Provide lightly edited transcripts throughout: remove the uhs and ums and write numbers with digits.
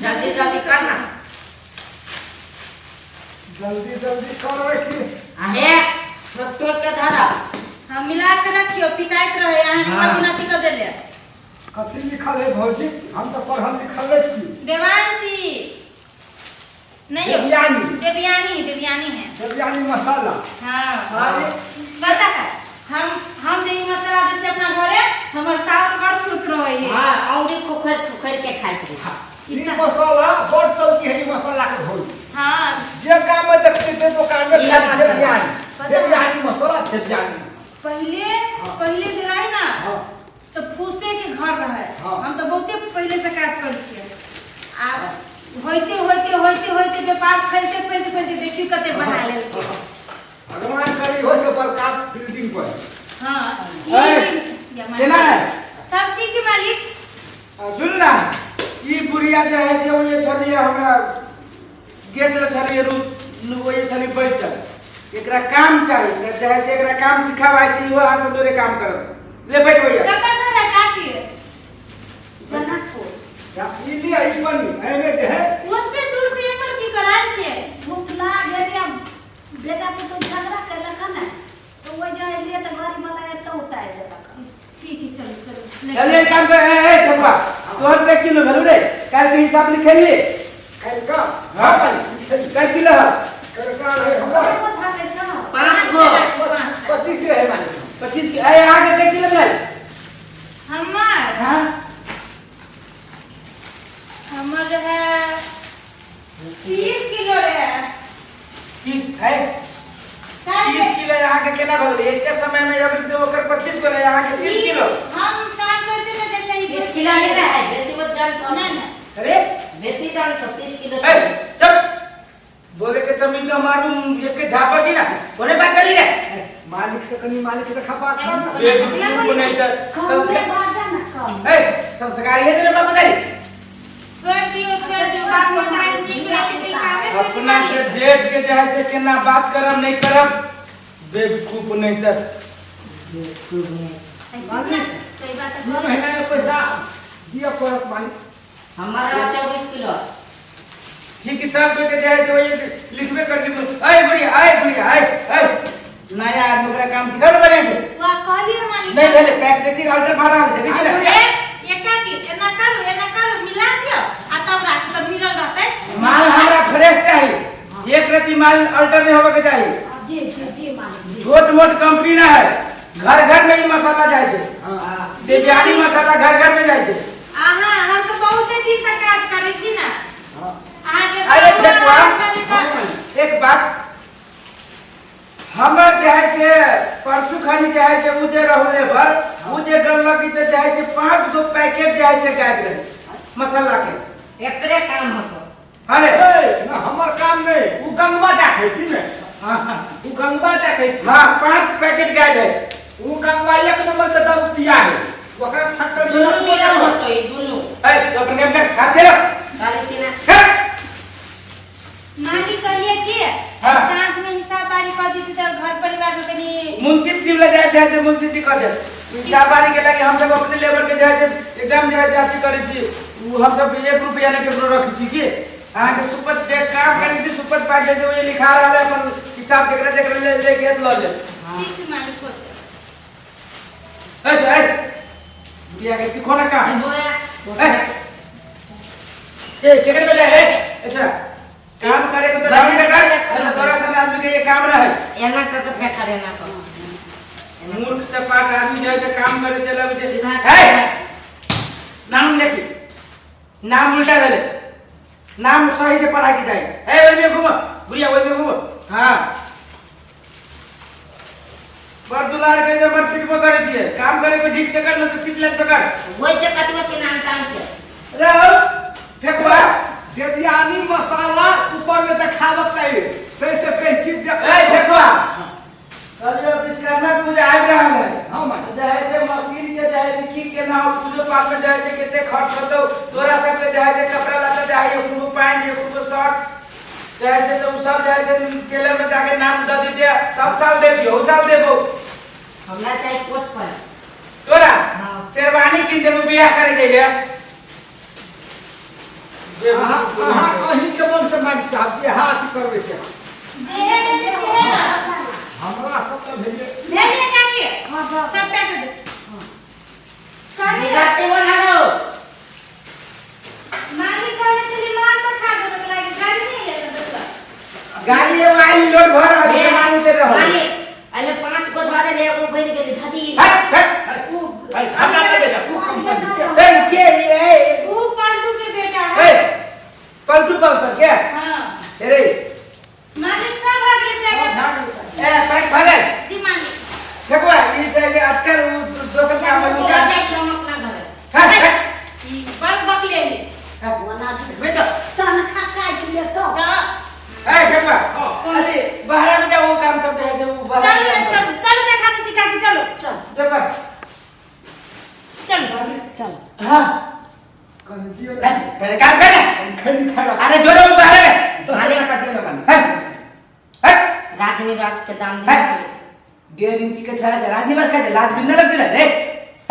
जल्दी जल्दी कर ना। जल्दी जल्दी करबै की? आ हे, ठोक ठोक के धरा। हम मिला के रखियो, पिटाइत रहे अहाँ। हाँ। बिना बिना देले। कथी लिखल है भौजी? हम तऽ पढ़ल लिखल नहि छी। देवांशी नहीं हो। देवयानी। देवयानी, देवयानी है। देवयानी मसाला। हाँ। अरे। पता है, हम जे ई मसाला दै छियै अपना घरे, हमर सास बड़ खुश रहै है। हाँ, औरी खोखर खोखर के खाइत रही। ई मसाला बड़ चलती है, ई मसाला के भौजी। जे गाम में देखते ते दुकान में इहे खाली मसाला। देवयानी। पता है। देवयानी मसाला, देवयानी मसाला। पहिले हाँ। पहिले जे रहे ना, तो फूसे के घर रहे। हम तो बहुते पहिले से काज करै छियै आ होइते होइते होइते होइते व्यापार फैलते फैलते फैलते देखियौ कते बना लेलकै। भगवान करी हो से बड़का बिल्डिंग पर। हाँ। ऐ, ई या मालिक। केना है? सब ठीक है मालिक। आ, सुन ना, ई बुढ़िया जे है से ओ जे छलियै हमरा गेट लग छलियै रू ओ जे छलियै बैसल। एकरा काम चाही, एकरा जे है से एकरा काम सिखाबै छै, इहो अहाँ सब जोरे काम करत। ले बैठ भैया। कतऽ घर है काकी? जनकपुर। ई लिअ, ई पन्नी एहिमे जे है। ओते दूर से एकर की कराय छियै? भूख लाग गेल, बेटा पुतहु झगड़ा केलक हन ने, तऽ ओहि जे एलियै तऽ गाड़ी वाला एतऽ उतारि देलक। ठीक है, चलू चलू। चलिए, काम कर। ए ए ठकुआ, तोहर के किलो भेलौ रे? काल्हि के हिसाब लिखेलिए? काल्हि का? हां, काल्हि किलो है? काल्हि रहे हमरा। कते थाकै छौ? 5 गो। 5। 25 रहे मालिक। 25 के। ए, आगे के किलो भेल? हमर? हां। हमर रहे 30 किलो रहे। 30 है? 30 किलो यहाँ के केना भऽ गेलै एके समय में? अबै छै ओकर 25 गो रहै, अहाँके 30 किलो। हम काम करते ना जैसे ई। 30 किलो नहीं रहे, बेसी मत जान छो। ना ना। अरे। बेसी जान छो, 30 किलो। ए चुप, बोले के तमीज न मारू एक झापड़ की ना। कोने बात करी रे? मालिक से कनी, मालिक से खा बात कर ना। बेवकूफ नहीं तर कम संस्कार बाजा ना कम। ए, संस्कार ये तेरे बाप दारी। छोड़ दियो, छोड़ दियो। बाप मतारी नीक रहते तऽ ई कामे करते। अपना से जेठ के जे है से केना बात करब नहीं करब, बेवकूफ नहीं तर। मालिक। सही बात दू है। महीना के पैसा दिअ पड़त मालिक। हमारा 24 किलो। ठीक है, सब के जे है से वही लिखबे कर दी। ऐ बुढ़िया, ऐ बुढ़िया, ऐ ऐ, नया आदमी, ओकरा काम सिखा ने बढ़िया से। वाह, कहलिए मालिक। नहीं भेले पैक देखी, अल्टर मारा देखी छी ना। ए एका की एना करू, एना करू, मिला दियो आ तब राख, तब मिलल रहतै। माल हमरा फ्रेश चाहिए, एक रत्ती माल अल्टर नहीं होवे के चाहिए। जी जी जी मालिक जी। छोट मोट कंपनी ना है, घर घर में ही मसाला जाए छै। देवयानी मसाला घर घर में जाए छै। अहाँ, हम तऽ बहुते दिन से काज करै छी ने। अहाँके अरे ठेकुआ, तऽ एक बात, हमर जे है से परसू खानी जे है से उ जे रहू लेबर, उ जे गलक तऽ जे है से 5 गो पैकेट जे है से गायब रहे मसाला के। एकरे काम होतो। अरे। ए, ना, हमर काम नहीं, उ गंगवा देखै छी ने। हाँ। उ गंगवा देखै छी। हाँ, 5 पैकेट गायब है। उ गंगवा एक नंबर के दारू पिया है, ओकरा फैक्ट्री दुनू मिलल होतो, ई दुनू। ए, तो अपन काम कर, हाथ चलो। काली सीना। हे। मालिक, कहिए कि साँझ में हिसाब बारी कऽ देती तऽ घर परिवार में कनी मुंशी जी ले जाए जाए से मुंशी जी कह दे हिसाब बारी के लागी। हम सब अपने लेबर के जाए से एकदम जाए से अथी करै छी। उ हम सब 1 रुपया ने केकरो रखै छी की अहाँके सुपच के काम करै छी, सुपच पाइ जे ओ लिखा रहल है अपन हिसाब, जेकरा जेकरा ले ले के लऽ ले। ठीक है मालिक, होतै। ए ए, बुढ़िया के सीखो ना काम। बोरा। ए ए, केकरे में जाए? ए अच्छा, काम करे को तो ढंग से कर, नहीं तो तोरा सन आदमी के ये काम रहे। एना कर के फेंक कर, एना कर। मूर्ख चपाट आदमी जे है से काम करे चले अबै छै। सीधा। ए, नाम देखी, नाम उल्टा भेलै, नाम सही से पढ़ाई के जाए। ए, ओहिमे घूम बुढ़िया, ओहिमे घूम। हाँ, बड़ दुलार के जे बड़ पिटबो करै छियै। काम करे को ठीक से कर, न तऽ सीट लाइन पकड़। वैसे कथी के नाम काम से। रहो फेकुआ। देवयानी मसाला ऊपर में देखाबक चाहिए, कैसे कहीं की देख। ए फेकुआ, कहलियो विश्वकर्मा पूजा आबि रहल है। हाँ मालिक। जे है से मशीन के जे है से की केना हो, पूजो पाठ में जे है से कते खर्च होतौ, तोरा सबके जे है से कपड़ा लत्ता चाही, एक गो पैंट, एक गो शर्ट जे है से, तो उ सब जे है से टेलर में जाके नाम दऽ दिते। सब साल दै छियौ, साल देबो। हमरा चाहिए कोट पर। तोरा? हाँ। शेरवानी किन देबो, बियाह करे जइले। अहाँ अहाँ अहीं के मन से मालिक साहब जे हाथ करबै से। जे हे ले से हे ना। हमरा सब तऽ भेलै। भेलिए काकी? हाँ, बस। सब पैक कर दे। करिए। बिगाड़ते हो ना रो। मालिक कहले छली माल पर खा देबे लागी गाड़ी नहीं है तो देखला। गाड़ी एगो आइल लोड भर रहल छै, सामान उतर रहल। मालिक एहिमे 5 गो धरे ले एगो बनि गेलै धदी। हट हट। उ हमरा नहि बेटा, तू कंपनी के। ए के ये? उ पलटू के बेटा है। ए पलटू पल्सर के? हां। अरे मालिक सब आ गेलै पैक। ए पैक भगल। जी मालिक। देखो ई से जे अच्छा उ दोसर काम में लऽ जाइ छी हम अपना घरे। हट हट। ई बड़ बकले है। ओना बेटा तनखा काटि लेतो। त ए ठकुआ अरे बाहर में जाओ, वो काम सब जे है से उ बाहर। चलो चलो चलो देखा दे छी काकी चलो। चल। देखो। चलो। चल। हां कनि दियौ। पहले काम कर। खैनी खाय। अरे जोरो बाहर में। 10 टका दियौ ने मालिक। हट हट। राजनिवास के दाम हट। दे। 1.5 इंची के छड़ा से राजनिवास का लाज भी न लग रहा रे।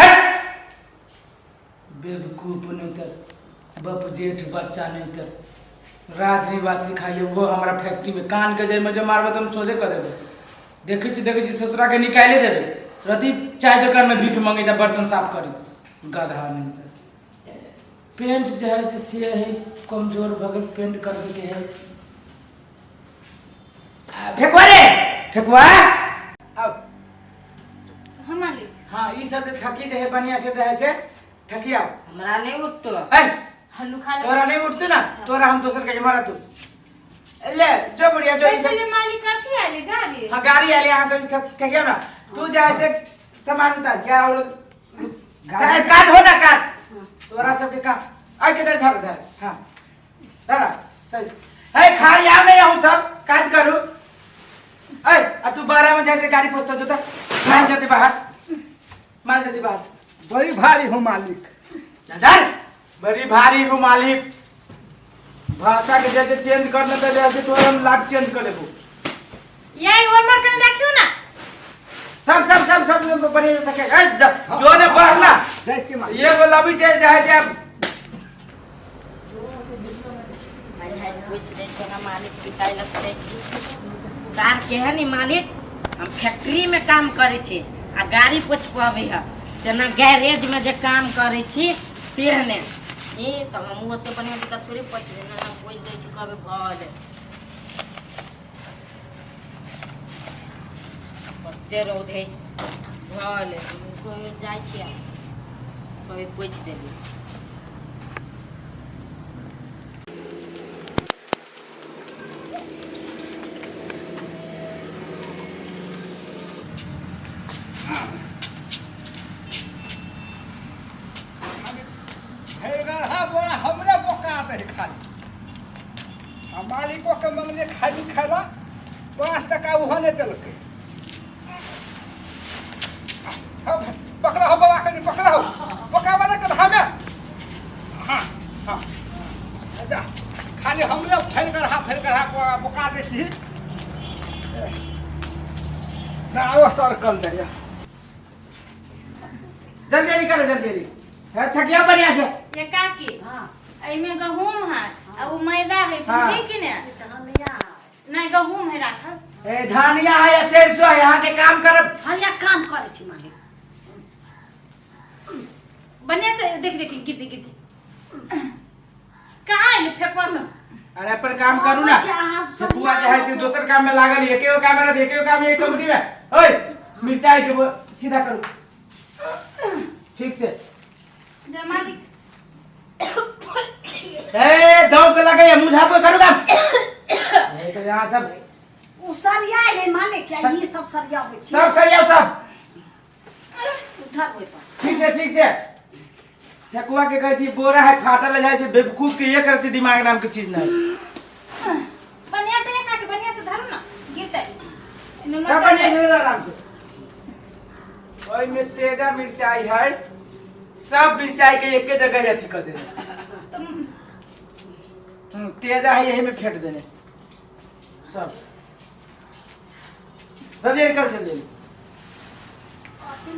हट बेवकूफ नहीं तर बप जेठ बच्चा नहीं तर राजनिवास सिखाइए वो हमारा फैक्ट्री में कान के जर में जो मारबे तो हम सोझे कर देबे। देखै छी देखै छी ससुरा के निकाले देबे। रति चाय दुकान में भीख मांगे जा बर्तन साफ करी गधा नहीं तर। पेंट जो है से है कमजोर भगल पेंट कर के है। फेकुआ रे फेकुआ अब हम मालिक। हाँ ई सब थकी जे है बढ़िया से जे है से थकी आओ। हमरा नहीं उठतो। ए हल्लू खा ले। तोरा नहीं उठतो ना तोरा हम दोसर के मारा तू ले जो बढ़िया जो ई सब। पहले मालिक कथी आले गाड़ी? हाँ गाड़ी आले यहाँ सब थकी आओ ना तू जाए से सामान उतार क्या और चाहे काट हो ना काट तोरा सबके काम आ के धर धर धर। हाँ धरा सही है खाली आ नहीं आऊं सब काज करू। ए आ तू 12 में जैसे गाड़ी पोसता जोता मार जाते बाहर मार जाते बाहर। बड़ी भारी हो मालिक। दादा बड़ी भारी हो मालिक। भाषा के जैसे चेंज करने तो जैसे तोरा हम लाभ चेंज कर देबो। यही और मर कर देखियो ना। सब सब सब सब बढ़िया थके जो ने बढ़ला जाइ छी मालिक। ये बोला भी छै जे है से पूछ दै छौ ना मालिक पिताई लगतै। सार के है नी मालिक हम फैक्ट्री में काम करै छी आ गाड़ी पोछबाबै है तेना गैरेज में जे काम करै छी तेहने ई तऽ हम ओते बढ़िया जकाँ थोड़े पोछबै ना। हम पोछि दै छी कहबै भऽ गेलै। कते रौद है भऽ गेलै। हम कहियो जाइ छी आ कहबै पोछि देली। हमरे बोका दे खाली आ मालिको के मंगले खाली खाला 5 टका उहो नहि देलकै। पकड़ा हो बाबा कनि पकड़ा हो बोकाबा नहि कर हमे। हाँ हाँ अच्छा खाली हमरे फैल कर हा बोका दै छी ना आओ सर्कल दे। जल्दी जल्दी करो जल्दी जल्दी है थकिया बढ़िया से। ये काकी हां एमे गहूम है आ उ मैदा है बुझली कि ने? नहीं गहूम है राखल। ए धनिया है या सरसों है यहाँ के काम करब। हां या काम करै छी मालिक। बढ़िया से देख देख गिरते गिरते कहाँ है फेकुआ सब? अरे अपन काम करू ना फेकुआ जे है से दोसर काम में लागल एके काम में एके काम में कंपनी में। ओए मिर्चाई के सीधा करू ठीक से। जा मालिक। ए दौड़ के लगे मुझापो करू काम। ए तो यहां सब उ सरिया ले मालिक क्या ई सब सरियाबै छी। सब सरियाओ सब उठा ओइ पर ठीक से ठीक से। ठकुआ के कहै छी बोरा है फाटल जाय छै बेवकूफ के ये करती दिमाग नाम के चीज नहीं। बढ़िया से काकी बढ़िया से धरू ना गिरते। सब बढ़िया से आराम से। ओई में तेजा मिर्चाई है सब मिर्चाई के एक जगह अथी कर देने। तेजा है यही में फेंट देने सब सब ये कर जल्दी।